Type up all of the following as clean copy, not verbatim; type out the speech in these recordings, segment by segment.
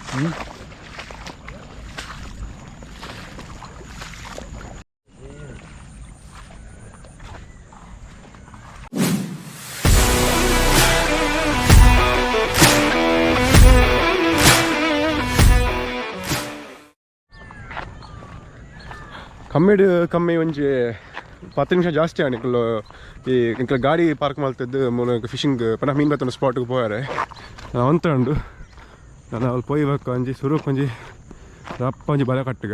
ಕಮ್ಮಿಡ್ ಕಮ್ಮಿ ಒಂಜಿ 10 ನಿಮಿಷ ಜಾಸ್ತಿ ಆಂಡ್ ನಿಕುಲು ಈ ನಿಕ್ಲ ಗಾಡಿ ಪಾರ್ಕ್ ಮಲ್ತದ್ದು ಮೂಲು ಫಿಶಿಂಗ್ ಪಂಡ ಮೀನು ಬತ್ತನ ಸ್ಪಾಟ್ಗೆ ಪೋಯರೆ. ಅಂತ ಉಂಡು ನಾನು ಅವ್ಳು ಪೋಯ್ಬೇಕು ಒಂಜಿ ಸುರುಕ್ ಒಂಜಿ ರಪ್ಪ ಒಂಜಿ ಬಲ ಕಟ್ಟುಗ.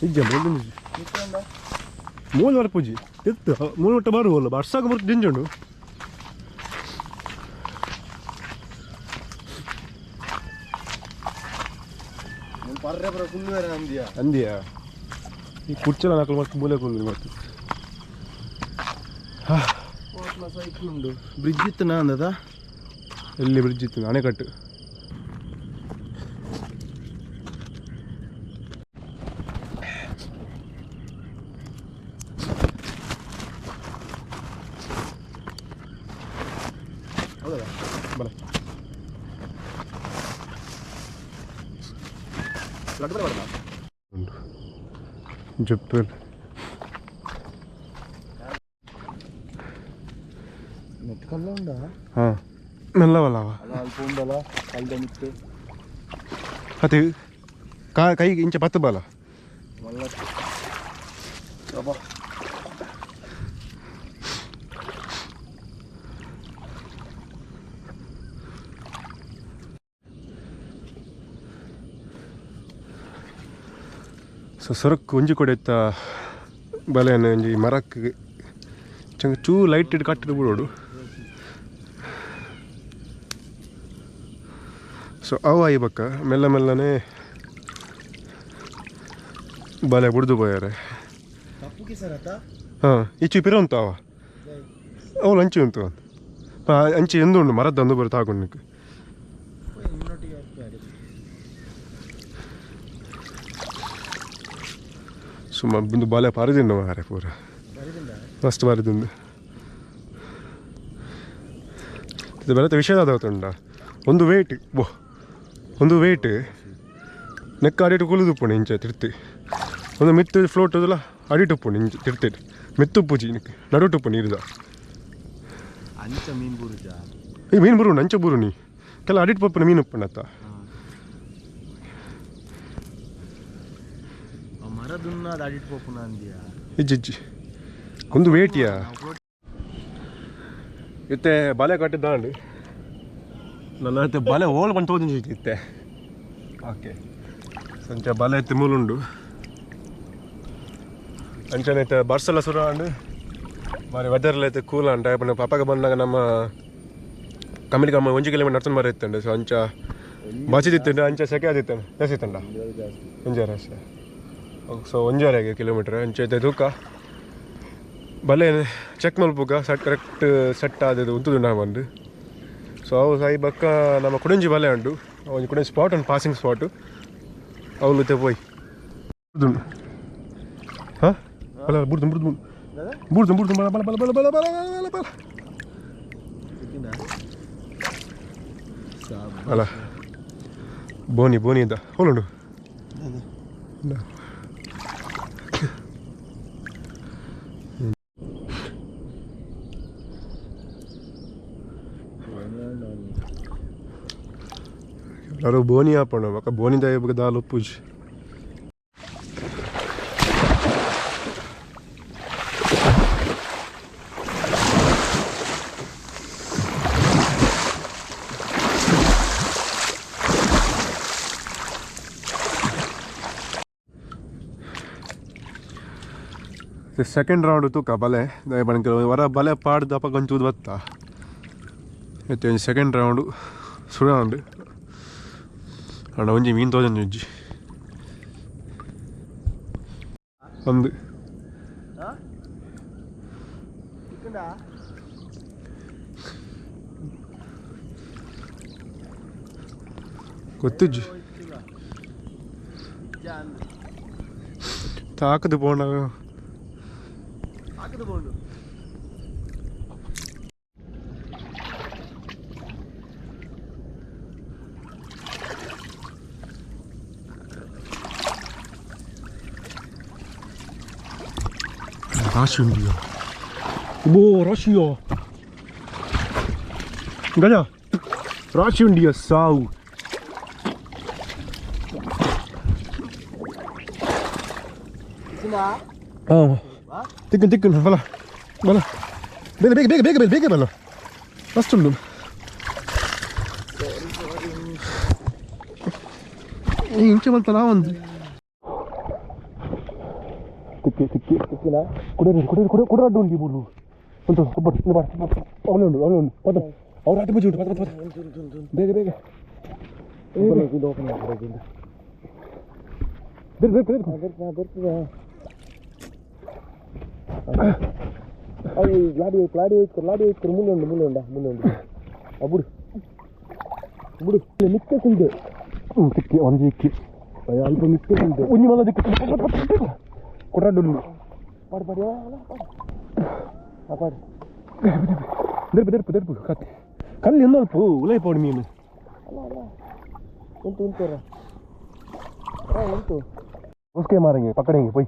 ಇಜ್ಜ ಮೂಲು ಬರ್ಪುಜಿ ಇತ್ತು ಮೂಲು ಮಟ್ಟ ಬರುವಲ್ಲ ಬರ್ಸಾಗ ಬರ್ತು ದಿಂಜುಂಡು. ಅಂದಿಯ ಈ ಕುರ್ಚಲ ನಕಲು ಮತ್ತೆ ಮೂಲೆ ಕುಲ್ಲು ಮತ್ತೆ ಸೈಕಲ್ ಉಂಡು ಬ್ರಿಡ್ಜ್ ಇತ್ತು ನಾ ಅಂದದ. ಎಲ್ಲಿ ಬ್ರಿಡ್ಜ್ ಇತ್ತು? ಅಣೆಕಟ್ಟು. ಹೌದಾ? ಬಲ. ಲಡ್ಡು ಬರಲ್ಲ. ಉಂಡು ಜಪ್ಪಲ್. ನೆಟ್ಕಲ್ಲ ಉಂಡಾ? ಹಾಂ, ಮೆಲ್ಲವಲ್ಲವ. ಅಲ್ಲ, ಅಲ್ಪ ಉಂಡಲ್ಲ ಕಲ್ದ ಮಿತ್ತು. ಅತಿ ಕಾ ಕೈ ಇಂಚ ಪತ್ತು ಬಲ. ಮಲ್ಲ ಅಬ್ಬಾ. ಸೊ ಸೊರಕ್ ಒಂಜಿ ಕೊಡೆತ್ತ ಬಲೆನ್ ಒಂಜಿ ಮರಕ್ ಚಂಗ ಚೂ ಲೈಟ್ ಇಡ್ ಕಟ್ಟಿದ್ ಬಿಡೋಡು. ಸೊ ಅವು ಆಯಿ ಬಕ್ಕ ಮೆಲ್ಲ ಮೆಲ್ಲನೆ ಬಲೆ ಬುಡ್ದು ಪೋಯಾರೆ. ಕಪ್ಪು ಕಿಸರತ. ಹಾಂ, ಇಚ್ಚು ಪಿರ ಉಂಟು ಅವ ಅವಳು ಅಂಚಿ ಉಂಟು ಅಂಚಿ ಎಂದು ಉಂಡು ಮರದ ಅಂದು ಬರುತ್ತೆ ಹಾಕೊಂಡು. ನಿನ್ನೊಟ್ಟಿಗೆ ಹಾಕ್ತಾರೆ. ಸುಮ್ಮ ಬಂದು ಬಾಲೆ ಪಾರಿದಿಂಡು ಮಾರೆ ಪೂರ. ಬರಿದಿಂದ. ಮಸ್ತ್ ಬಾರಿದಿಂದು ಇದು ಬರತ್ತೆ ವಿಷಯದ ಉಂಡ ಒಂದು ವೇಟ್ ಬೋ ಒಂದು ವೇಟ್ ನೆಕ್ ಅಡಿಟ್ಟು ಕುಲಿದು ಉಪ್ಪುಂಡು ಇಂಚ ತಿರ್ತಿ ಒಂದು ಮಿತ್ತು ಫ್ಲೋಟ್ ಉದಲ ಅಡಿಟ್ಟು ಉಪ್ಪುಂಡು ಇಂಚ ತಿರ್ತಿ ಮೆತ್ತು ಉಪ್ಪುಜಿ ನಡುಟು ಉಪ್ಪು ನೀರುದ. ಅಂಚ ಮೀನ್ ಬುರುಜ. ಈ ಮೀನು ಬರು ಅಂಚ ಬರು ನೀ ಕೆಲ ಅಡಿಟ್ ಪಪ್ಪನ ಮೀನು ಉಪ್ಪುಂಡತ್ತ. ಮರದುನ್ನ ಅದು ಅಡಿಟ್ ಪೋಪುನ ಅಂದಿಯಾ? ಇಜ್ಜಿ ಇಜ್ಜಿ ಒಂದು ವೇಟಿಯಾ ಇತ್ತೆ ಬಲೆ ಕಟ್ಟಿದ್ದಾಂಡು ನನ್ನ ಇತ್ತೆ ಬಲೆ ಓಲ್ ಬಂದು ತೋದಿಂಜಿ ಇತ್ತೆ. ಓಕೆ, ಸಂಚ ಬಲೆ ಇತ್ತೆ ಮೂಲುಂಡು ಅಂಚನೆ ಇತ್ತೆ ಬರ್ಸಲ ಸುರ ಆಂಡ್ ಬಾರಿ ವೆದರ್ಲ ಇತ್ತೆ ಕೂಲ್ ಅಂಟ ಪಂಡ ಪಪಗ ಬಂದಾಗ ನಮ್ಮ ಕಮ್ಮಿಡಿ ಕಮ್ಮ 1 ಕಿಲೋಮೀಟರ್ ನಡ್ಕೊಂಡು ಬರ ಇತ್ತಂಡು. ಸೊ ಅಂಚ ಬಚಿದಿತ್ತಂಡು ಅಂಚ ಸೆಕೆ ಆದಿತ್ತಂಡು ಜಾಸ್ತಿ ಇತ್ತಂಡ. ಜಾಸ್ತಿ. ಒಂಜಾರೆ ಅಷ್ಟೇ. ಸೊ 1.5 ಕಿಲೋಮೀಟರ್ ಅಂಚ ಇತ್ತೆ ತೂಕ ಬಲೆ ಚೆಕ್ ಮಲ್ಪುಗ ಸೆಟ್ ಕರೆಕ್ಟ್ ಸೆಟ್ ಆದದ್ದು ಉಂತುದು ನಾ ಬಂದು. ಸೊ ಅವು ಸಾಯಿ ಬಕ್ಕ ನಮ್ಮ ಕುಡಂಜಿ ಬಲೆ ಉಂಡು ಒಂಜಿ ಕುಡಂಜಿ ಸ್ಪಾಟ್ ಉಂಟು ಪಾಸಿಂಗ್ ಸ್ಪಾಟ್ ಅವ್ಲು ಇತ್ತೆ ಪೋಯ್ ಉಂಡು. ಹಾಂ, ಬಲ ಬುಡ್ದು ಬುಡ್ದು ಬುಡ್ದು ಬುಡ್ದು ಬಲ ಬಲ ಬಲ ಬಲ ಬಲ ಬಲ ಬಲ ಬಲ. ಅಲ್ಲ ಬೋನಿ ಬೋನಿ ಇದ್ದ ಹೋಲುಂಡು. ಎಲ್ಲರೂ ಬೋನಿ ಹಾಪಣ ಬೊಕ ಬೋನಿ ದಾಯ ದಾಲ ಉಪ್ಪುಜಿ. ಸೆಕೆಂಡ್ ರೌಂಡ್ ತೂಕ ಬಲೆ ದಾಯ ಪಂಡ ವರ ಬಲೆ ಪಾಡ್ದು ಅಪಗ ಒಂಚೂರು ಬತ್ತ ಇತ್ತೆ ಒಂಜಿ ಸೆಕೆಂಡ್ ರೌಂಡು ಸುರ ಉಂಡು. ಆಂಡ ಒಂಜಿ ಮೀನು ತೋಜೊಂಜಿ ಒಂಜಿ ಒಂದು. ಗೊತ್ತಿಜ್ಜಿ. ತಾಕದು ಪೋಣ. ಹಾಕದು ಬೋಂಡು. ರಾಶಿ ಉಂಡಿಯೋ ಬೋ ರಾಶಿಯೋ ಗಜ ರಾಶಿ ಉಂಡಿಯೋ ಸಾವು. ಹಾಂ, ತಿಕ್ಕು ತಿಕ್ಕು, ಬಲ ಬಲ, ಬೇಗ ಬೇಗ ಬೇಗ ಬೇಗ ಬೇಗ ಬೇಗ ಬಲ, ಮಸ್ತ್ ಉಂಟು. ಈ ಇಂಚೆ ಮಲ್ತಲ್ಲ ಒಂದು ತಿಕ್ಕಿ ತಿಕ್ಕಿ ತಿಕ್ಕಿನ ಕುಡಿಯರು ಕುಡಿಯರು ಕುಡ ಕುಡ ಅಡ್ಡು ಉಂಟು ಮೂರು ಉಂಟು ಒಬ್ಬಟ್ಟು ಅವಳು ಉಂಟು ಅವಳು ಉಂಟು ಪದ ಅವ್ರು ಆಟ ಬಜ್ಜಿ ಉಂಟು ಪದ ಪದ ಬೇಗ ಬೇಗ ಬೇಗ ಬೇಗ ಬೇಗ. ಲಾಡಿ ಹೋಯ್ತು, ಲಾಡಿ ಹೋಯ್ತು, ಲಾಡಿ ಹೋಯ್ತು. ಮುಳ್ಳು ಉಂಡು, ಮುಳ್ಳು ಉಂಡ, ಮುಳ್ಳು ಉಂಡು. ಅಬುಡು ಬುಡು, ಮಿಕ್ಕ ಕುಂದೆ. ಹ್ಞೂ, ತಿಕ್ಕಿ ಒಂಜಿ ಇಕ್ಕಿ. ಅಲ್ಪ ಮಿಕ್ಕ ಕುಂದೆ. ಒಂಜಿ ಮಲ್ಲ ದಿಕ್ಕು ಕೊಟ್ರಾಡು. ಪಾಡು ಪಾಡು ಪಾಡು ಪಾಡು. ದೆರ್ಪು ದೆರ್ಪು ದೆರ್ಪು ಕತ್ತಿ ಕಲ್ಲಿ ಒಂದಲ್ಪ ಉಲೈ ಪೋಡು ಮೀನು. ಅಲ್ಲ ಅಲ್ಲ, ಉಂಟು ಉಂಟು ಉಂಟು. उसके मारेंगे, पकड़ेंगे పోయి.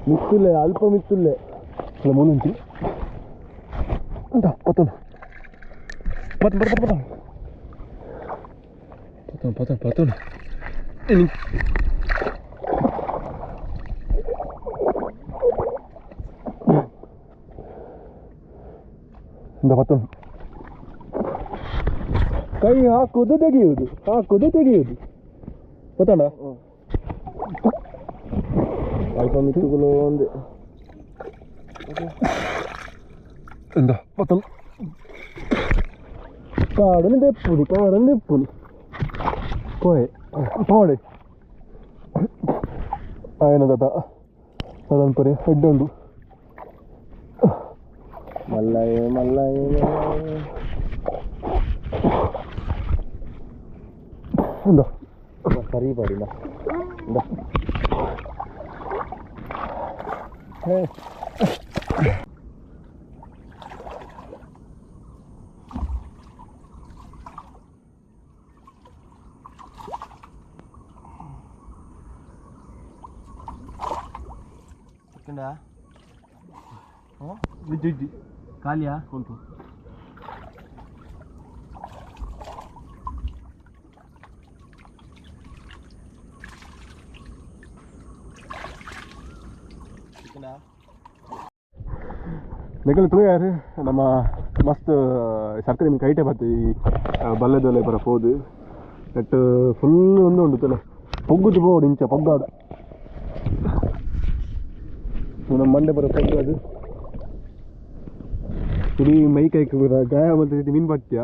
ಮಿತ್ತುಲ್ಲೆ, ಅಲ್ಪ ಮಿತ್ತುಲ್ಲೆ. ಅಲ್ಲ, ಮುಳ್ಳುಂಟು ಅಂತ ಪತ್ತೊಂದು ಪತ್ತ ಪತ್ತ ಪತ್ತ ಪತ್ತೊಂದು ಪತ್ತೊಂದು ಪತ್ತೊಂದು. ಇಂದ ಪತ್ತೊಂದು ಕೈ ಹಾಕುವುದು ತೆಗೆಯುವುದು, ಹಾಕುವುದು ತೆಗೆಯುವುದು, ಗೊತ್ತಣ್ಣ. ಅಲ್ಪ ಮಿತ್ತುಗಳು ಒಂದು. ಎಂದ ಪತ್ತೊಂದು ಕಾಡನ್ನು ದೆಪ್ಪುದು, ಕಾಡನ್ನು ದೆಪ್ಪುದು ಕೋಯೆ ಪೋಡೆ ಆಯನ ಕಥ ಅದಂಪರೆ ಹೆಡ್ ಉಂಡು. ಮಲ್ಲಯೇ ಮಲ್ಲಯೇ ಮಲ್ಲಯೇ. ಎಂದ ಕರಿ ಪಾಡಿಲ್ಲ. ಇಜ್ಜಿ ಇಜ್ಜಿ. ಖಾಲಿಯಾ? ಉಂಟು. ನೆಗಲು ತೂಯಾರು ನಮ್ಮ ಮಸ್ತ್ ಸರ್ಕರಿ ಮೀನು ಕೈಟೆ ಬತ್ತು. ಈ ಬಲ್ಲೆದೊಲೆ ಬರ ಪೋದು ನೆಟ್ ಫುಲ್ ಒಂದು ಉಂಟು ತಲೆ ಪೊಗ್ಗುದು ಪೋಡು ಇಂಚ ಪೊಗ್ಗಾದ ನಮ್ಮ ಮಂಡೆ ಬರ ಪೊಗ್ಗದು ಇಡೀ ಮೈ ಕೈ ಪೂರ ಗಾಯ ಮತ್ತೆ ಮೀನು ಬತ್ತಿಯ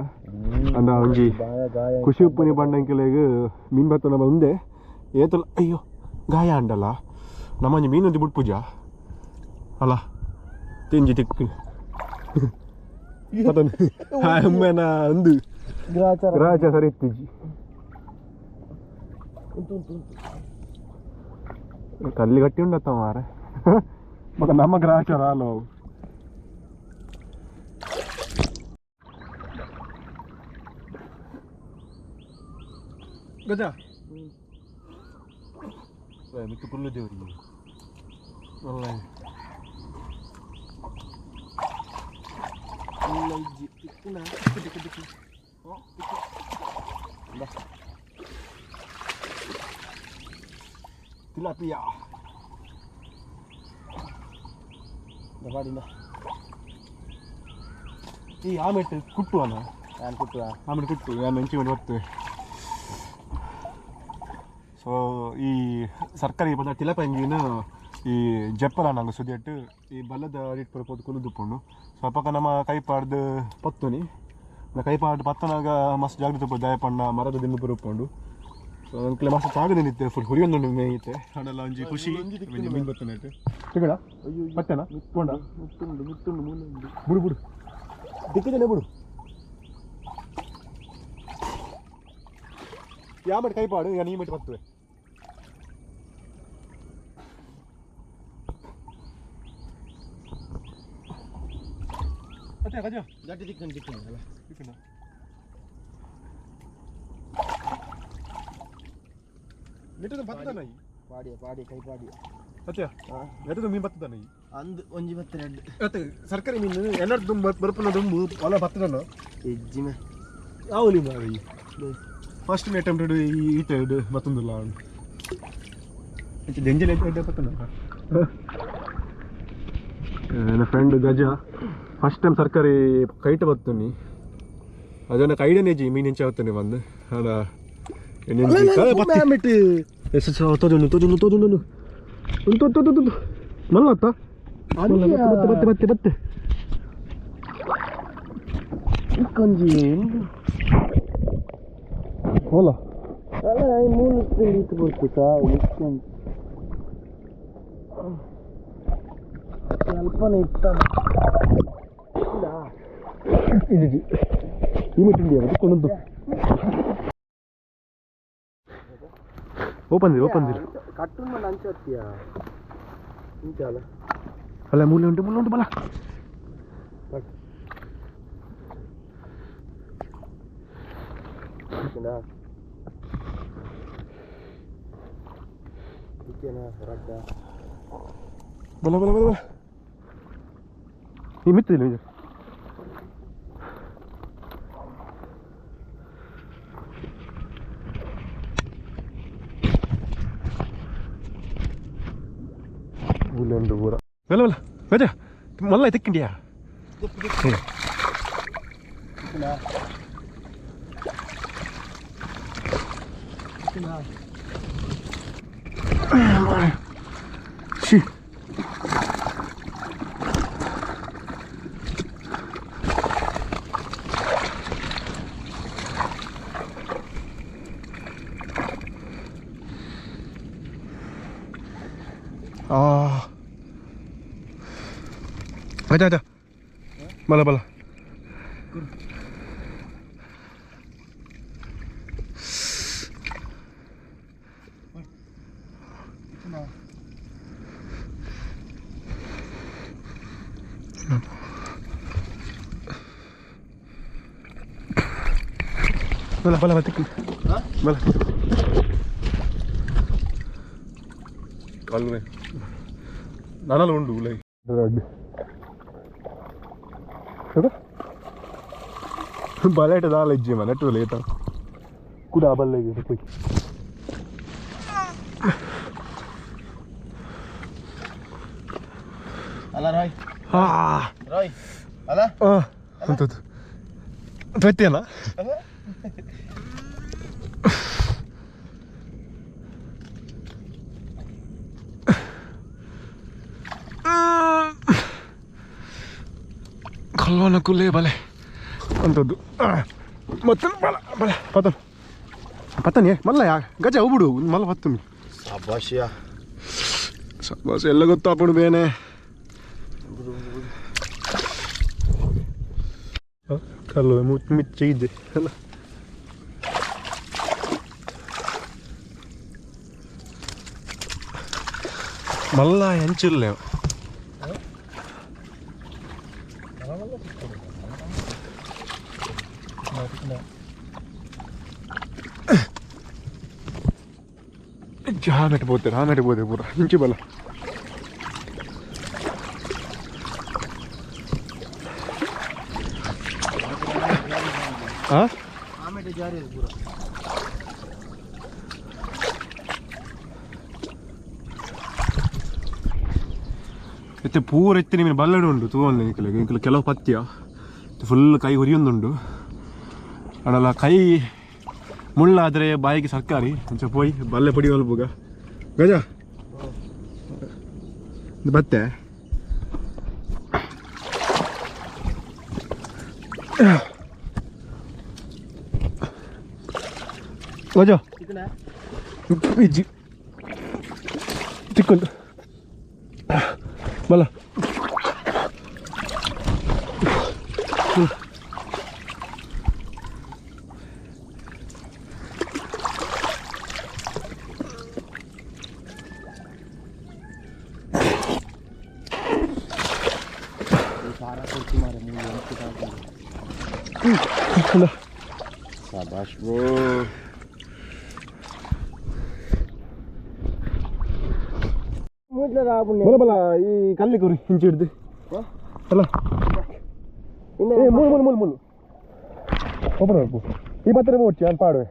ಅಂದ ಒಂಜಿ ಗಾಯ ಗಾಯ. ಖುಷಿ ಉಪ್ಪುನಿ ಬಂಡಂಕೆಲೆಗ್ ಮೀನು ಬತ್ತ ನಮ್ಮ ಉಂದೆ ಏತಲ. ಅಯ್ಯೋ, ಗಾಯ ಅಂಡಲ್ಲ ನಮ್ಮ ಒಂಜಿ ಮೀನು ಒಂಜಿ ಬುಡ್ಪುಜ ಅಲ್ಲ ತಿಂಜಿ ತಿಕ್ಕು ಉಮ್ಮೆನ ಒಂದು ಗ್ರಾಚಾರ. ರಾಜ ಸರಿ ಇತ್ತಿಜಿ. ಉಂಟು ಉಂಟು ಉಂಟು. ಕಲ್ಲಿ ಗಟ್ಟಿ ಉಂಡತ್ತ ಮಾರೆ ಮಗ ನಮ್ಮ ಗ್ರಾಚಾರ ಅಲ್ಲ ಅವು. ಗಜ ಮಿತ್ತು ಕುಲ್ಲು ದೇವರಿಗೆ ಅಲ್ಲ. ಇಲ್ಲ ಇಜ್ಜಿ ತಿಕ್ಕುನ ತಿಕ್ಕು ತಿಕ್ಕು ತಿಕ್ಕು. ತಿಲಾಪಿಯಾ. ಪಾಡಿಂದ. ಈ ಆಮೇಲೆ ಕುಟ್ಟು ಅಲ್ಲ. ನಾನು ಕುಟ್ಟುವ. ಆಮೇಲೆ ಕುಟ್ಟು ನಾನು ಎಂಚಿ ಮಾಡಿ ಬರ್ತೇವೆ. ಸೊ ಈ ಸರ್ಕಾರಿ ಪಂಡ ತಿಲಪಂಗಿನ ಈ ಜಪ್ಪಲ ನಂಗೆ ಸುದಿಯಟ್ಟು ಈ ಬಲ್ಲದ ಅಡಿಟ್ ಪೂರ ಪೋದು ಕುಲುದು ಪೋಂಡು. ಸೊ ಅಪಕ ನಮ್ಮ ಕೈ ಪಾಡ್ದು ಪತ್ತುನಿ ಕೈ ಪಾಡ್ದು ಪತ್ತನಾಗ ಮಸ್ತ್ ಜಾಗ್ರತೆ ಪೋ ದಾಯ ಪಂಡ ಮರದ ದಿಂಬು ಪೂರ ಉಪ್ಪುಂಡು. ಸೊ ಅಂಕಲೆ ಮಸ್ತ್ ತಾಗದಿನಿತ್ತೆ ಫುಲ್ ಹುರಿಯೊಂದು ಮೇಯಿತೆ ಅಡಲ್ಲ ಒಂಜಿ ಖುಷಿ ಒಂಜಿ ಮೀನು ಬತ್ತನಾಯ್ತು ತಿಗಳ ಪತ್ತನ ಪೋಂಡ. ಮುತ್ತುಂಡು ಮುತ್ತುಂಡು ಮುಳ್ಳುಂಡು. ಬುಡು ಬುಡು ದಿಕ್ಕದಲ್ಲೇ ಬುಡು. ಯಾಮಟ್ ಕೈ ಪಾಡು ಈ ಮಟ್ಟ ಬರ್ತವೆ ಅತ್ತೆ ಗಜ ಗಟ್ಟಿ ತಿಕ್ಕಂಡು ತಿಕ್ಕಂಡು ಅಲ್ಲ ತಿಕ್ಕಂಡ ನೆಟ್ಟದ ಬತ್ತದ ನೈ ಪಾಡಿಯ ಪಾಡಿಯ ಕೈ ಪಾಡಿಯ ಅತ್ತೆ ನೆಟ್ಟದ ಮೀನು ಬತ್ತದ ನೈ ಅಂದು ಒಂಜಿ ಬತ್ತ ರೆಡ್ ಅತ್ತೆ ಸರ್ಕಾರಿ ಮೀನು ಎನ್ನರ್ ದುಂಬ ಬರ್ಪನ ದುಂಬು ಹೊಲ ಬತ್ತದನ ಎಜ್ಜಿಮೆ ಯಾವಲಿ ಮಾರಿ ಫಸ್ಟ್ ಮೇ ಅಟೆಂಪ್ಟೆಡ್ ಈ ಈತ ಮತ್ತೊಂದಿಲ್ಲ ದೆಂಜಲ್ ಎಡ್ಡೆ ಬತ್ತನ ನನ್ನ ಫ್ರೆಂಡ್ ಗಜ ಫಸ್ಟ್ ಟೈಮ್ ಸರ್ಕಾರಿ ಕೈಟ ಬತ್ತನಿ ಅದನ್ನ ಕೈಡನೇಜಿ ಮೀನು ಹೆಂಚ ಬತ್ತನಿ ಬಂದು ಅಲ್ಲ ತೋಜುಂಡು ತೋಜುಂಡು ತೋಜುಂಡು ಉಂಟು ಉಂಟು ಉಂಟು ಮಲ್ಲತ್ತ ಬತ್ತೆ ಬತ್ತೆ ಬತ್ತೆ ಬತ್ತೆ ಕೊಂಜಿ ಹೋಲ ಅಲ್ಲ ಮೂಲು ಈತ ಬರ್ತು ಸ್ವಲ್ಪನೇ ಇತ್ತ ಇದು ಈ ಮಿಟ್ ಇಂಡಿಯಾ ಕೊಂಡೊಂದು ಓಪನ್ ಓಪನ್ ಕಟ್ಟುನ ಅಂಚತ್ತೀಯ ಇಂಚಾಲ ಅಲ್ಲ ಮೂಲೆ ಉಂಟು ಮೂಲೆ ಉಂಟು ಬಲ ಬಲ ಬಲ ಬಲ ಬಲ ಈ ಮಿತ್ತಿಲ್ಲ ಇದು ಮೂಲೆ ಉಂಟು ಪೂರ ಬಲ ಬಲ ಗಜ ಮಲ್ಲ ತಿಕ್ಕಿಂಡಿಯಾ she ಗಜ ಗಜ ಬಲ ಬಲ ಬಲ ಬಲ ಬತ್ತಿಕ್ ಬಲ ಕಲ್ವೆ ನನಲ ಉಂಡು ಉಲೈ ಬಲೇಟ ದಾಲ ಇಜ್ಜಿ ಮನೆ ಟು ಲೇಟ ಕುಡ ಬಲ್ಲೆ ಪೋಯ್ ಅಲ್ಲ ರಾಯ್ ಹಾ ರಾಯ್ ಅಲ್ಲ ಅಂತದ್ದು ಪೆಟ್ಟಿಯಲ್ಲ ಕಲ್ವನ ಕುಲ್ಲೆ ಬಲೆ ಅಂತದ್ದು ಮತ್ತೆ ಬಲ ಬಲ ಪತನ್ ಪತ್ತನಿ ಮಲ್ಲ ಯಾ ಗಜ ಹೋಗ್ಬಿಡು ಮಲ್ಲ ಪತ್ತುನಿ ಸಬಾಷಿಯಾ ಬಸ್ ಎಲ್ಲ ಗೊತ್ತಾಪಡು ಬೇನೆ ಕಲ್ಲು ಮುಚ್ಚಿ ಇದೆ ಅಲ್ಲ ಮಲ್ಲ ಎಂಚಿಲ್ಲ ಹಾಮೆಟ್ ಬೋತಾರೆ ಹಾಮೆಟ್ ಬೋದೆ ಪೂರ ಇಂಚಿ ಬಲ ಹಾಂ ಆಮೇಲೆ ಜಾರಿ ಪೂರ ಇತ್ತೆ ಪೂರ ಎತ್ತಿ ನಿಮಗೆ ಬಲ್ಲಡೆ ಉಂಟು ತೂವಲ್ಲ ನಿಕಲೆ ನಿಕಲೆ ಕೆಲವು ಪತ್ಯ ಫುಲ್ ಕೈ ಹುರಿಯೊಂದುಂಡು ಅಡಲ ಕೈ ಮುಳ್ಳಾದರೆ ಬಾಯಿಗೆ ಸರ್ಕಾರಿ ಅಂಚ ಪೋಯ್ ಬಲ್ಲೆ ಪಡಿ ಮಲ್ಪುಗ ಗಜ ಇದು ಬತ್ತೆ ಗಜ ಇಜ್ಜಿ ತಿಕ್ಕೊಂಡು ಬಲ ಶಾಬಾಷ್ ಬ್ರೋ. ಬಲ ಬಲ ಈ ಕಲ್ಲಿ ಕುರಿ ಇಂಚಿ ಹಿಡ್ದು ಅಲ್ಲ. ಏ ಮೂಲು ಮೂಲು ಮೂಲು ಮೂಲು ಓಪನ್ ಮಾಡ್ಕು ಈ ಪತ್ರೆ ಬೋಡ್ಚಿ ನಾನು ಪಾಡುವೆ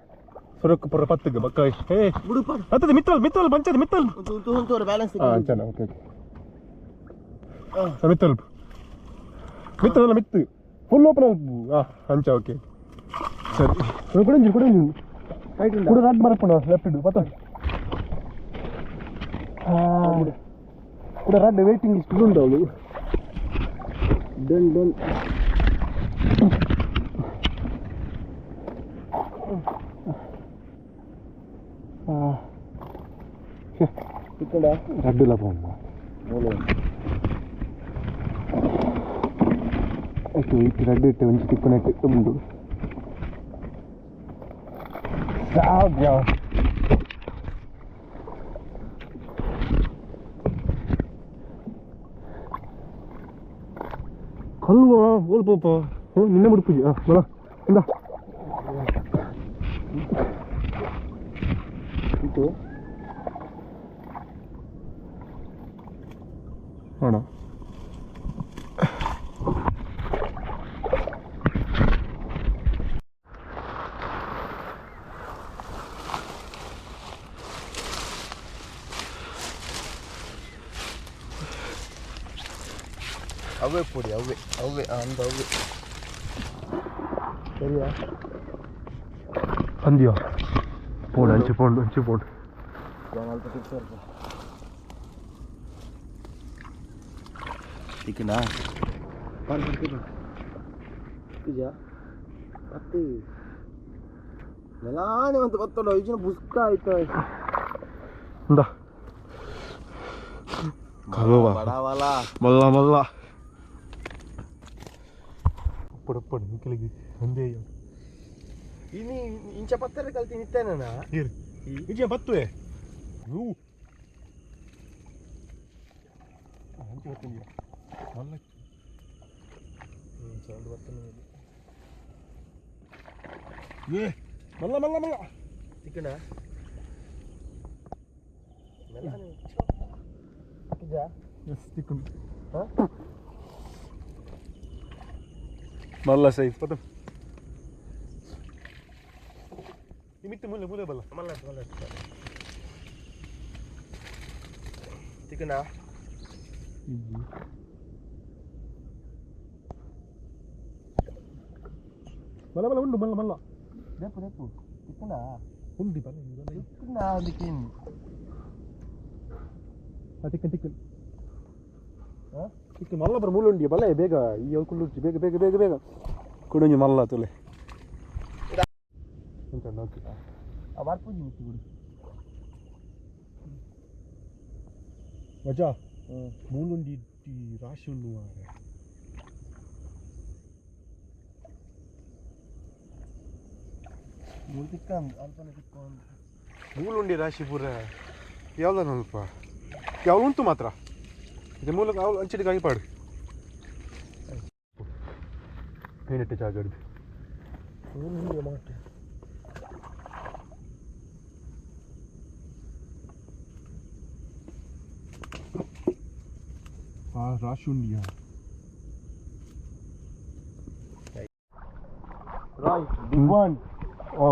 ಸುರಕ್ ಪುರ ಪತ್ತಿಗೆ ಬಕ್ಕ. ಏ ಹತ್ತದ ಮಿತ್ತಲ್ ಮಿತ್ತಲ್ ಬಂಚದ ಮಿತ್ತಲ್. ಬ್ಯಾಲೆನ್ಸ್. ಹಾಂ ಚೆನ್ನ. ಓಕೆ ಓಕೆ ಮಿತ್ತಲ್ ಮಿತ್ತಲ್ಲ ಮಿತ್ತು ಫುಲ್ ಓಪನ್ ಆಲ್ಪು. ಹಾಂ ಅಂಚ ಓಕೆ ಸರಿ. ಕುಡಿಂಜಿ ಕುಡಿಂಜಿ ಕುಡು ರಡ್ ಮರಪುಣ ಲೆಫ್ಟ್ ಇಡು ಪತ್ತ ಕೂಡ ರಡ್ ವೇಟಿಂಗ್ ಲಿಸ್ಟ್ ಉಂಟು ಅವಳು. Done done. ರಡ್ಡುಲ ಪೋಂಡ ಓಕೆ ಇಟ್ಟು ರಡ್ಡು ಇಟ್ಟು ಒಂಚಿ ತಿಕ್ಕುನೆಟ್ ಉಂಡು ಸಾಧ್ಯ. ಕಲ್ವ ಓಲ್ ಪೋಪ. ಹ್ಞೂ ನಿನ್ನೆ ಮುಡುಪುಜಿ. ಹಾಂ ಬಲ ಇಂದ. ಇತ್ತು ನೋಡ ಅವೇ ಪೊಡಿ ಅವೇ ಅವೇ ಅಂದ ಅವೇ ಸರಿಯಾ. ಅಂದ್ಯೋ ಪೋಡು ಅಂಚೆ ಪೋಂಡು ಅಂಚೆ ಪೋಂಡು. ತಿಕ್ಕನಾ ಪತ್ತಿ ಮೆಲಾನೆ ಒಂದು ಬತ್ತಲ್ಲ ಇಜಿನ ಬುಸ್ಕ ಆಯ್ತು. ಇಂದ ಕಲ್ವ ಬಡವಲ ಮಲ್ಲ ಮಲ್ಲ ಉಪ್ಪಡು ಉಪ್ಪಡು ನಿಕ್ಕಲಿಗೆ ಒಂದೇ. ಇನಿ ಇಂಚ ಪತ್ತರ ಕಲ್ತಿ ನಿತ್ತೇನ. ನೀರು ಇಜ್ಜ ಬತ್ತುವೆ ಹೂ ಅಂಚೆ ಬತ್ತಂದ್ಯ ಮಲ್ಲ. ಸೌಂಡ್ ಬರ್ತಾನೆ. ಏ ಮಲ್ಲ ಮಲ್ಲ ಮಲ್ಲ. ತಿಕ್ಕಣ ಮೆಲಾನೆ ತಿಕ್ಕಜಾ. ಎಸ್ ತಿಕ್ಕೊಂಡು. ಹಾ? ಮಲ್ಲ ಸೈಜ್ ಪತ ನಿಮಿತ್ತ ಮೂಲೆ ಮೂಲೆ ಬಲ್ಲ. ಮಲ್ಲ ಮಲ್ಲ ತಿಕ್ಕಣ. ಮಲ್ಲ ಮಲ್ಲ ಉಂಡು ಮಲ್ಲ ಮಲ್ಲ. ದೇಪು ದೇಪು ತಿಕ್ಕಣ. ಉಂಡಿ ಬಲ್ಲ. ತಿಕ್ಕಣ ಅದಕ್ಕೇನು. ತಿಕ್ಕನ್ ತಿಕ್ಕನ್. ಹಾ? ತಿಕ್ಕ ಮಲ್ಲ ಬರ ಮೂಲೆ ಉಂಡಿ ಬಲ್ಲ ಬೇಗ ಈ ಕುಳ್ಳುರ್ಚಿ ಬೇಗ ಬೇಗ ಬೇಗ ಬೇಗ ಕುಡೊಂಜಿ ಮಲ್ಲ ತುಲೆ ಉಂಟು ಓಕೆ. ಆ ಬರ್ಪುಜಿ ಮಿತ್ತು ಬಿಡು. ಮಜಾ ಮೂಲುಂಡಿ ರಾಶಿ ಉಂಡು ಮಾರ್ರೆ. ಮೂರು ತಿಕ್ಕ ಅಲ್ಪನೆ ತಿಕ್ಕ ಒಂದು. ಮೂಲುಂಡಿ ರಾಶಿ ಪೂರ ಯಾವ್ದಾನ ಅಲ್ಪ ಯಾವ ಉಂಟು ಮಾತ್ರ ಇದು ಮೂಲಕ ಅವು ಅಂಚಿಡಿಗಾಗಿ ಪಾಡು ಏನಿಟ್ಟು ಜಾಗ ಹಿಡ್ದು. ಮೂರು ಮಾಟು. ಆ ರಾಶಿ ಉಂಡಿಯಾ. ರಾಯ್ ಬಿಗ್ ಒನ್. ಓ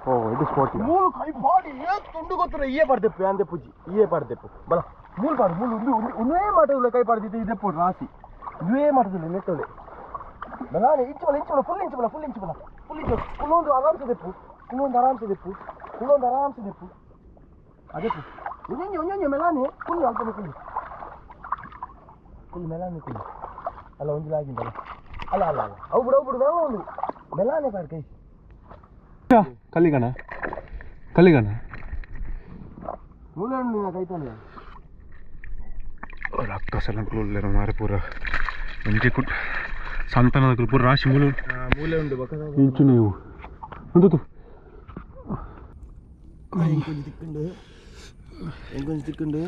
ಓ ಇದು ಸ್ಪಾಟ್. ಮೂಲು ಕೈ ಪಾಡಿ ಏ ತುಂಡು ಗೊತ್ತಿರ ಇಯೇ ಪಾಡ್ದೆಪ್ಪು ಅಂದೆ ಪೂಜಿ ಇಯೇ ಪಾಡ್ದೆಪ್ಪು ಬಲ ಮೂಲು ಪಾಡು ಮೂಲು ಉಂದು ಉಂದು ಉಂದೇ ಮಾಟದಿಲ್ಲ ಕೈ ಪಾಡ್ದಿತ್ತು ಇದೆಪ್ಪು ರಾಸಿ ಇದುವೇ ಮಾಟದಿಲ್ಲ ನೆಟ್ಟೋಳೆ ಬಲಾನೆ ಇಂಚು ಬಲ ಇಂಚು ಬಲ ಫುಲ್ ಇಂಚು ಬಲ ಫುಲ್ ಇಂಚು ಬಲ ಫುಲ್ ಇಂಚು ಕುಲ್ಲೊಂದು ಆರಾಮ್ಸೆ ದೆಪ್ಪು ಕುಲ್ಲೊಂದು ಆರಾಮ್ಸೆ ದೆಪ್ಪು ಕುಲ್ಲೊಂದು ಆರಾಮ್ಸೆ ದೆಪ್ಪು ಅದೆಪ್ಪು ಒಂಜೊಂಜಿ ಒಂಜೊಂಜಿ ಮೆಲಾನೆ ಕುಲ್ಲು ಅಲ್ಪನೆ ಕುಲ್ಲು ಕುಲ್ಲು ಮೆಲಾನೆ ಕುಲ್ಲು ಅಲ್ಲ ಒಂಜಿ ಲಾಗಿಂದಲ್ಲ ಅಲ್ಲ ಅಲ್ಲ ಅಲ್ಲ ಅವು ಬಿಡು ಅವು ಬಿಡು ಮೆಲ ಉಂಡು ಮೆಲಾನೆ ಪಾಡ್ ಕೈ. ಕಲ್ಲಿಗಣ ಕಲ್ಲಿಗಣ. ಮೂಲೆ ಉಂಡು ಕೈತಾನೆ. ರಕ್ಕಸೆಲ್ಲ ಉಲ್ಲೇರ ಮಾರೆ ಪೂರ ಒಂಜಿ ಕುಟ್ ಸಂತಾನದಕುಲು ಪೂರ ರಾಶಿ ಮೂಲು. ಮೂಲೆ ಉಂಡು ಬೊಕ್ಕ. ಇಂಚು ನೀವು ಉಂಟು. ಇಂಕೊಂಚಿ ತಿಕ್ಕುಂಡು ಇಂಕೊಂಚಿ ತಿಕ್ಕುಂಡು.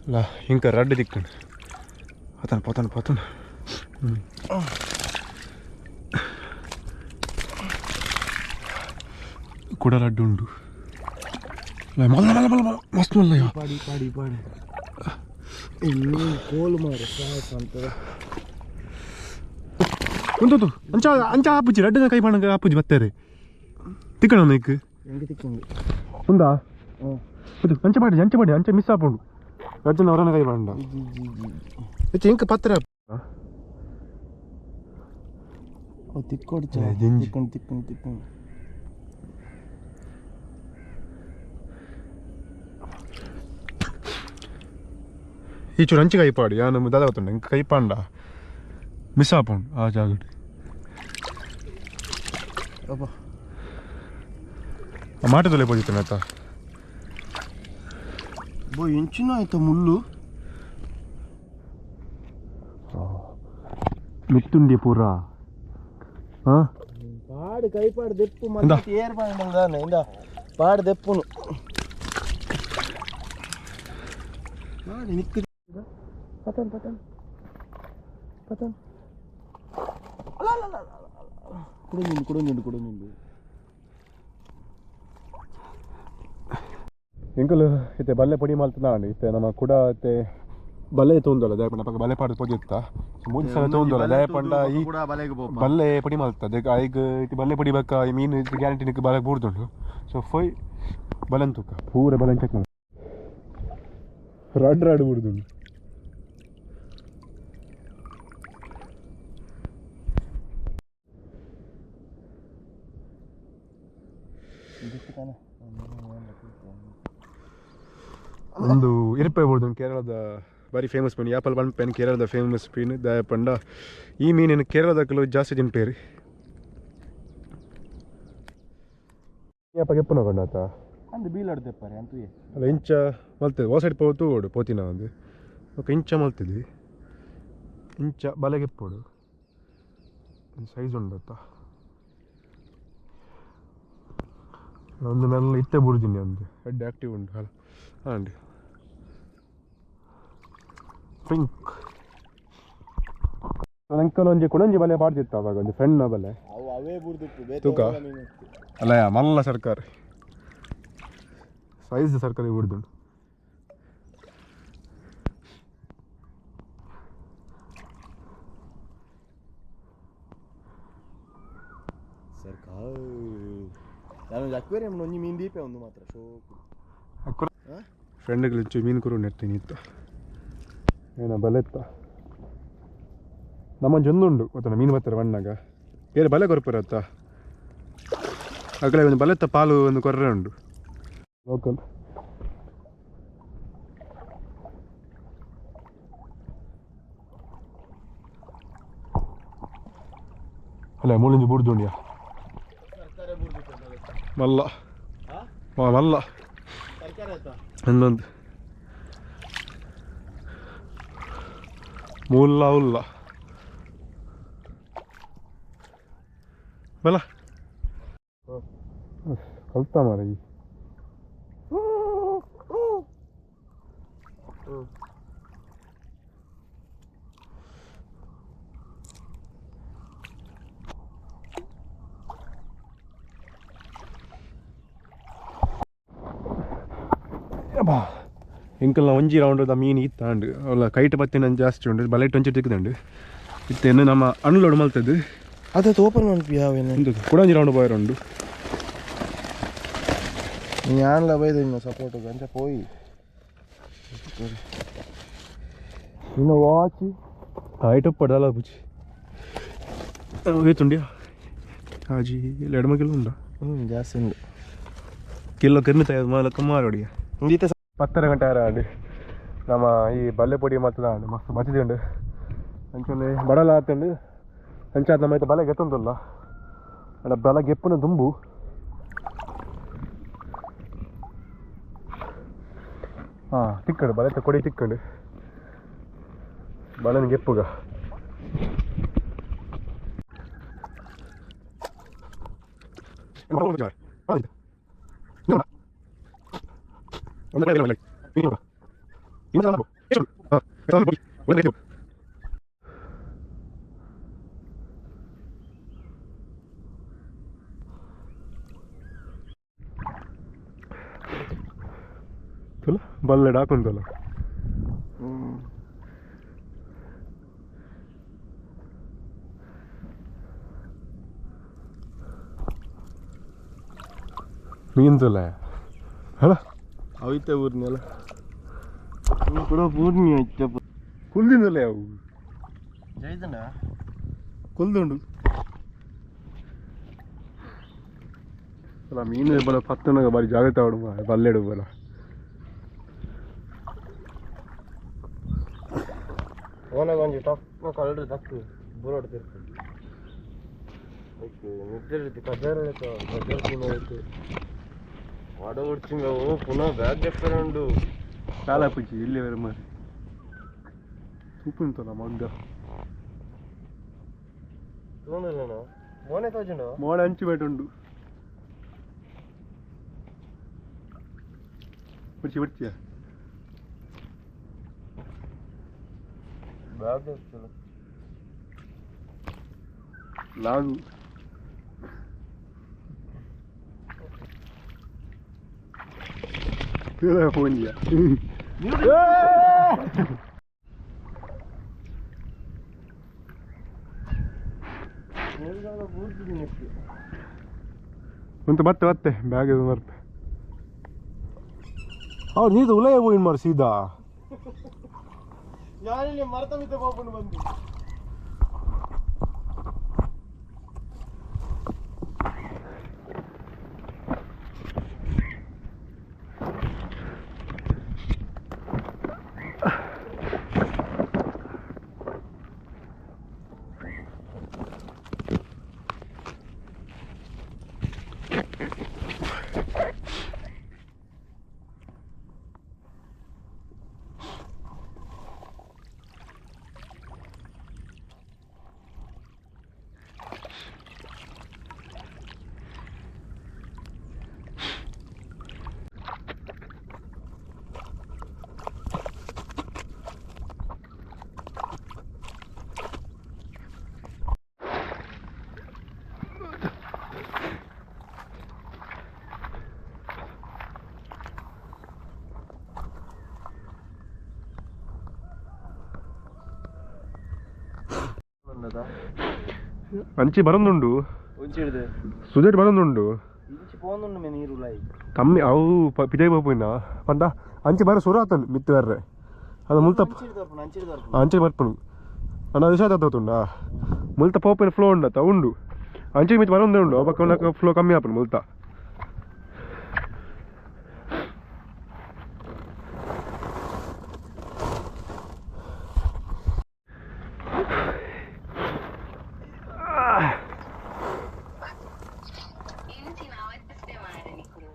ಅಲ್ಲ ಇಂಕ ರಡ್ಡ್ ತಿಕ್ಕುಂಡು ಪತನ ಪತನ ಪತನ. ಕೂಡ ಲಡ್ಡು ಉಂಡು. ಮಲ್ಲ ಮಲ್ಲ ಮಲ್ಲ ಮಸ್ತ್ ಮಲ್ಲ. ಪಾಡಿ ಪಾಡಿ ಪಾಡಿ ಕೋಲು ಮಾರು ಅಂತ. ಉಂಟು ಅಂಚ ಅಂಚ ಆಪುಜಿ ರಡ್ಡು ಕೈ ಪಾಣ ಆಪುಜಿ ಬತ್ತಾರೆ ತಿಕ್ಕಣ ನೈಕ್. ಎಂಗೆ ತಿಕ್ಕಿಂದು? ಉಂದಾ? ಹ್ಞೂ. ಇದು ಅಂಚೆ ಪಾಡಿ ಅಂಚೆ ಪಾಡಿ ಅಂಚೆ ಮಿಸ್ ಆಪುಂಡು ರಡ್ಡು ಅವರನ್ನ ಕೈ ಪಾಂಡ. ಜಿ ಜಿ ಜಿ. ಹೆಚ್ಚು ಇಂಕ್ ಪತ್ರೆ. ಓ ತಿಕ್ಕೊಡ್ಚ. ಜಿಂಜಿ. ತಿಕ್ಕೊಂಡು ತಿಕ್ಕೊಂಡು ತಿಕ್ಕೊಂಡು. ಈ ಚೂರು ಅಂಚೆ ಕೈ ಪಾಡಿ ಯಾನು ದಾದ ಗೊತ್ತುಂಡು ಇಂಕ್ ಕೈ ಪಾಂಡ ಮಿಸ್ ಆಪುಂಡು ಆ ಜಾಗಡ್. ಅಬ್ಬಾ. ಆ ಮಾಟದಲ್ಲೇ ಪೋಜಿತ್ತನ ಆತ. ಬೋ ಎಂಚಿನ ಆಯ್ತಾ ಮುಳ್ಳು. ಮಿತ್ತುಂಡಿ ಪೂರ ಹಾಂ. ಪಾಡು ಕೈ ಪಾಡು ದೆಪ್ಪು. ಇಂದಾ. ಮತ್ತೆ ಏರ್ ಪಾಂಡ ಇಂದ ಪಾಡು ದೆಪ್ಪುನು ಪಾಡು ನಿಕ್ಕು ಪತನ್ ಪತನ್ ಪತನ್. ಅಲ್ಲ ಅಲ್ಲ ಅಲ್ಲ ಅಲ್ಲ ಕುಡೊಂಜುಂಡು ಕುಡೊಂಜುಂಡು ಕುಡೊಂಜುಂಡು. ಎಂಕುಲು ಇತ್ತೆ ಬಲ್ಲೆ ಪೊಡಿ ಮಲ್ತದ ಇತ್ತೆ ನಮ್ಮ ಕುಡ ಇತ್ತೆ ಬಲ್ಲೆ ತೂಂದಲ್ಲ ದಾಯ ಪಂಡ ಬಲ್ಲೆ ಪಾಡು ಪೊಜಿತ್ತ ಮೂಜಿ ಸಲ ತೂಂದಲ್ಲ ದಾಯ ಪಂಡ ಈ ಕೂಡ ಬಲೆಗೆ ಪೋಪ. ಬಲ್ಲೆ ಪೊಡಿ ಮಲ್ತ ಅದಕ್ಕೆ ಐಗ್ ಇತ್ತೆ ಬಲ್ಲೆ ಪೊಡಿ ಬಕ್ಕ ಈ ಮೀನು ಗ್ಯಾರಂಟಿ ನಿಕ್ ಬಲಕ್ಕೆ ಬೂರ್ದುಂಡು. ಸೊ ಫೊಯ್ ಬಲನ್ ತೂಕ ಪೂರ ಬಲನ್ ಚೆಕ್ ಮಾಡಿ ರಾಡ್ ರಾಡ್ ಬೂರ್ದುಂಡು. ಒಂದು ಇರ್ಪೆ ಬೋರ್ದು ಕೇರಳದ ಬಾರಿ ಫೇಮಸ್ ಮೀನು ಯಾಪಲ್ ಪನ್ಪೇನು ಕೇರಳದ ಫೇಮಸ್ ಮೀನು ದಾಯ ಪಂಡ ಈ ಮೀನಿನ ಕೇರಳದ ಕೆಲವು ಜಾಸ್ತಿ ತಿನ್ಪೇರಿ ಯಾಪ ಕೆಪ್ಪುನ ಕೊಂಡಾತ. ಅಂದು ಬೀಲಾಡ್ ದೆಪ್ಪರೆ ಅಂತುಯೆ. ಅಲ್ಲ ಇಂಚ ಮಲ್ತದೆ ಓ ಸೈಡ್ ಪೋ ತೂಗೋಡು ಪೋತಿನ ಒಂದು ఒక ಇಂಚ ಮಲ್ತಿದ್ವಿ ಇಂಚ ಬಲೆಗೆಪ್ಪೋಡು ಸೈಜ್ ಉಂಡತ್ತ ಒಂದು ಮೆಲ್ಲ ಇತ್ತೆ ಬುರ್ದಿನಿ ಒಂದು ಹೆಡ್ ಆಕ್ಟಿವ್ ಉಂಟು ಅಲ್ಲ ಹಾಂ ಪಿಂಕ್ ಅಂಕಲ್ ಒಂಜಿ ಕುಡೊಂಜಿ ಬಲೆ ಪಾಡ್ದಿತ್ತು ಅವಾಗ ಒಂದು ಫ್ರೆಂಡ್ನ ಬಲೆ. ಅವು ಅವೇ ಬುರ್ದಿಪ್ಪು. ತೂಕ. ಅಲ್ಲ ಮಲ್ಲ ಸರ್ಕಾರ ಸೈಜ್ ಸರ್ಕಾರ ಬುರ್ದುಂಡು. ಸರ್ಕಾರ ನಾನು ಅಕ್ವೇರಿಯಂ ಒಂಜಿ ಮೀನು ದೀಪೆ ಒಂದು ಮಾತ್ರ ಶೋಕು. ಫ್ರೆಂಡ್ಗಳು ಮೀನು ಕುರು ನೆಡ್ತೀನಿ ಇತ್ತು ಏನ ಬಲೆತ್ತ ನಮ್ಮ ಉಂಡು ಗೊತ್ತಲ್ಲ ಮೀನು ಬರ್ತಾರೆ ಬಣ್ಣಾಗ ಬೇರೆ ಬಲೆ ಕೊರ್ಪುರತ್ತ ಅಗಲೆ ಒಂದು ಬಲೆತ್ತ ಪಾಲು ಒಂದು ಕೊರ್ರೆ ಉಂಡು ಲೋಕಲ್. ಅಲ್ಲ ಮೂಲಂಜಿ ಬುಡ್ದುಂಡಿಯಾ ಮಲ್ಲ ಮಲ್ಲ ಹನ್ನೊಂದು ಮೂಲ ಉಲ್ಲ ಬಲ ಕಲ್ತ ಮಾರ ಈ ಅಬ್ಬಾ ಎಂಕಲ್ನ ಒಂಜಿ ರೌಂಡ್ ದ ಮೀನು ಇತ್ತಾಂಡು ಅವಲ ಕೈಟ್ ಬತ್ತಿನ ಜಾಸ್ತಿ ಉಂಡು ಬಲೆಟ್ ಒಂಚಿ ತಿಕ್ಕದಂಡು ಇತ್ತೇನು ನಮ್ಮ ಅನ್ಲೋಡ್ ಮಲ್ತದ್ದು. ಅದೇ ಓಪನ್ ಮನ್ಪಿ ಯಾವೇನು. ಉಂಟು ಕೂಡ ಒಂಜಿ ರೌಂಡ್ ಬಾಯರ್ ಉಂಡು. ഞാനല്ല പോയത് ഇന്ന് സപ്പോർട്ട് ಅಂಚ ಪೋಯಿ ಇನ್ನು ವಾಚ್. ಹೈಟ್ ಉಪ್ಪು ಪುಚಿ ಏತುಂಡಿಯಾ ಹಾಜಿ ಎಡಮ ಕಿಲೋ ಉಂಡಾ? ಹ್ಞೂ ಜಾಸ್ತಿ ಉಂಡು. ಕಿಲೋ ಕಮ್ಮಿ ತಯಾರು ಮೂಲಕ ಮಾರೋಡಿಯ. ಇಂದಿತ್ತೆ. 10:30 ಗಂಟೆ ಆರಾಂಡು ನಮ್ಮ ಈ ಬಲ್ಲೆ ಪೊಡಿ ಮಲ್ತದ ಮಸ್ತ್ ಮಚ್ಚಿದುಂಡು ಅಂಚನೆ ಬಡಲ ಆತುಂಡು ಅಂಚಾದ ನಮ್ಮ ಐತ ಬಲೆ ಗೆತ್ತುಂದುಲ್ಲ ಅಡ ಬಲ ಗೆಪ್ಪುನ ದುಂಬು ಹಾಂ ತಿಕ್ಕಡು ಬಲೆತ ಕೊಡಿ ತಿಕ್ಕಡು ಬಲನ ಗೆಪ್ಪುಗ. ತುಲ ಬಲ್ಲೆಡ್ ಹಾಕೊಂತಲ್ಲ. ಮೀನು ತುಲ ಅಲ್ಲ ಅವಿತೆ ಊರ್ನೆಲ್ಲ ಕೂಡ ಪೂರ್ಣಿ ಐತೆ. ಕುಲ್ದಿಂದಲೇ ಅವು. ಜೈದನ. ಕುಲ್ದುಂಡು ಅಲ್ಲ. ಮೀನು ಬಲ ಪತ್ತನಾಗ ಬಾರಿ ಜಾಗ್ರತೆ ಆಡು, ಬಲ್ಲೆಡು ಬಲ. ಓನಾಗ ಒಂಜಿ ಟಪ್ ಕಲರ್ ದಕ್ಕು ಬುರೋಡ್ ತಿರ್ತು ಓಕೆ ನಿದ್ದೆ ಕಜಾರ ಕಜಾರ ಪುನಃ ಐತೆ ವಾಡ ಉಡ್ಚಿಂಗ. ಓ ಪುನಃ ಬ್ಯಾಗ್ ದೆಪ್ಪರೆ ಉಂಡು. చాలా ಪುಜ್ಜಿ ಇಲ್ಲಿ ಬೇರೆ ಮಾರಿ ತೂಪುಂತಲ್ಲ ಮಗ್ಗ. ತೋಂದಲೇನ ಮೋನೆ ತೋಜುಂಡು. ಮೋಡ ಅಂಚು ಬೇಟ ಉಂಡು. ಬಿಡ್ಚಿ ಬಿಡ್ಚಿಯ. ಬ್ಯಾಗ್ ದೆಪ್ಪಲ್ಲ. ಲಾಗು ಫೋನ್. ಒಂದು ಮತ್ತೆ ಮತ್ತೆ ಬ್ಯಾಗ್ ಬರ್ತೆ. ಅವ್ರು ನೀದು ಉಲಯ ಹೋಗಿನ್ ಮಾರು ಸೀದಾ. ಯಾರಿಲ್ಲಿ ಮರತ ಮಿತ್ತೆ ಪಾಪುಂಡು ಬಂದು. ಅಂಚಿ ಬರೋದುಂಡು. ಒಂಚಿಡ್ದೆ. ಸುಜೆಟ್ ಬರೋದುಂಡು. ಇಂಚಿ ಪೋಂದುಂಡು ಮೇ ನೀರು ಉಲಾಯಿ. ಕಮ್ಮಿ ಅವು ಪಿದೈ ಪೋಪಿನ ಪಂಡ ಅಂಚಿ ಬರ ಸುರ ಆತನು ಮಿತ್ತು ಬರ್ರೆ ಅದು ಮುಲ್ತ. ಅಂಚಿಡ್ ದರ್ಪುಂಡು, ಅಂಚಿಡ್ ದರ್ಪುಂಡು. ಅಂಚೆ ಬರ್ಪುಂಡು ಅಣ್ಣ. ಅದು ಶಾತ ಮುಲ್ತ ಪೋಪಿನ ಫ್ಲೋ ಉಂಡತ್ತ ಉಂಡು. ಅಂಚೆ ಮಿತ್ತು ಬರೋದೇ ಉಂಡು. ಅವ ಫ್ಲೋ ಕಮ್ಮಿ ಆಪುಂಡು ಮುಲ್ತ. ಇಂಚಿನ ಅವಸ್ಥೆ ಮಾರ್ರೆ ನಿಕುಲು.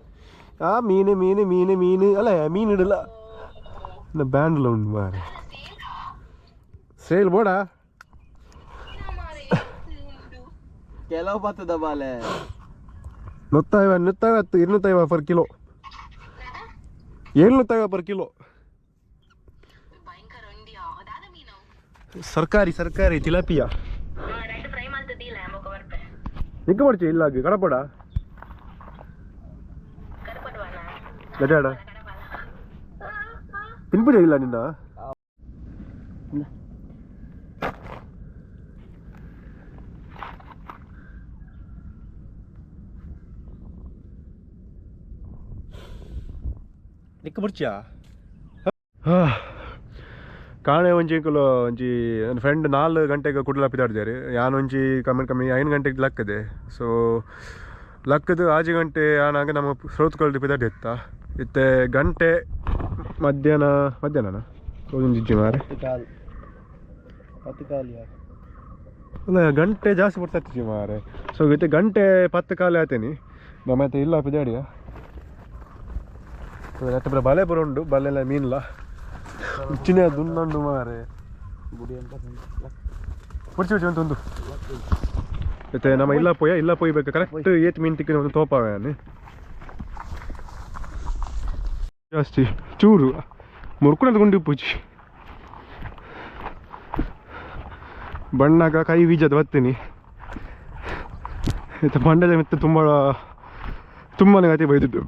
ಆ ಮೀನು ಮೀನು ಮೀನು ಮೀನು ಅಲ್ಲ ಮೀನು ಇಡಲ್ಲ ಬ್ಯಾಂಡ್ಲ ಉಂಡು ಮಾರೆ. ಸೇಲ್ ಬೋಡ. ಮಾರ್ರೆ ಏತ್ ಉಂಡು. ಕೆಲವು ಬತ್ತದ ಬಾಲೆ. ನೂತ್ತೈವ ನೂತ್ತೈವತ್ತು 250 ಪರ್ ಕಿಲೋ, 750 per kilo. ಭಯಂಕರ ಉಂಡಿಯಾ ದಾದ ಮೀನು? ಸರ್ಕಾರಿ ಸರ್ಕಾರಿ ತಿಲಾಪಿಯಾ. ರೈಟ್ ಫ್ರೈ ಮಲ್ತದಿಲ್ಲ ಬೊಕ ಬರ್ಪೆ. ನಿಕ್ಕ ಬರ್ಚಿ ಇಲ್ಲ ಕಡಪಡ. ಕಡಪಡುವನ. ಗಜಾಡ ತಿನ್ಪುಜ ಇಲ್ಲ ನಿನ್ನ. ನಿಕ್ಕ ಬರ್ಚಿಯಾ? ಕಾಣೆ ಒಂಜಿ ಕುಲು ಒಂಜಿ ನನ್ನ ಫ್ರೆಂಡ್ 4 ಗಂಟೆಗೆ ಕುಡ್ಲ ಪಿದಾಡ್ದಾರೆ. ಯಾನ್ ಒಂಜಿ ಕಮ್ಮಿ ಕಮ್ಮಿ 5 ಗಂಟೆಗೆ ಲಕ್ಕದೆ. ಸೊ ಲಕ್ಕದು 6 ಗಂಟೆ ಆನಾಗ ನಮ್ಮ ಸ್ರೋತ್ಕೊಳ್ದು ಪಿದಾಡ್ದು ಇತ್ತ ಇತ್ತೆ ಗಂಟೆ ಮಧ್ಯಾಹ್ನ ಮಧ್ಯಾಹ್ನನ ಒಂಜಿ ಮಾರೆ. ಪತ್ತು ಕಾಲು ಪತ್ತು ಕಾಲಿಯಾ? ಅಲ್ಲ, ಗಂಟೆ ಜಾಸ್ತಿ ಬರ್ತಾ ಮಾರೆ. ಸೊ ಇತ್ತೆ ಗಂಟೆ 10 ಕಾಲು ಆತೇನಿ. ನಮ್ಮ ಇಲ್ಲ ಪಿದಾಡಿಯ ಅತ್ತೆ ಬಲೆ ಪೂರ ಉಂಡು. ಬಲೆಲ್ಲ ಮೀನ್ಲ ಉಚ್ಚಿನ ದುಂಡುಂಡು ಮಾರೆ. ಗುಡಿ ಅಂತ. ಬಿಡ್ಸಿ ಬಿಡ್ಸಿ ಒಂದು ಒಂದು ಮತ್ತೆ ನಮ್ಮ ಇಲ್ಲ ಪೋಯ ಇಲ್ಲ ಪೋಯ್ಬೇಕು. ಕರೆಕ್ಟ್ ಏತ್ ಮೀನು ತಿಕ್ಕಿನ ಒಂದು ತೋಪಾವೆ ಜಾಸ್ತಿ ಚೂರು ಮುರ್ಕುನದ ಗುಂಡಿ ಪೂಜಿ ಬಣ್ಣಾಗ ಕೈ ಬೀಜದ ಬತ್ತೀನಿ. ಇತ್ತ ಬಂಡೆದ ಮಿತ್ತ ತುಂಬ ತುಂಬಾನೇ ಗತಿ ಬೈದಿದ್ದು.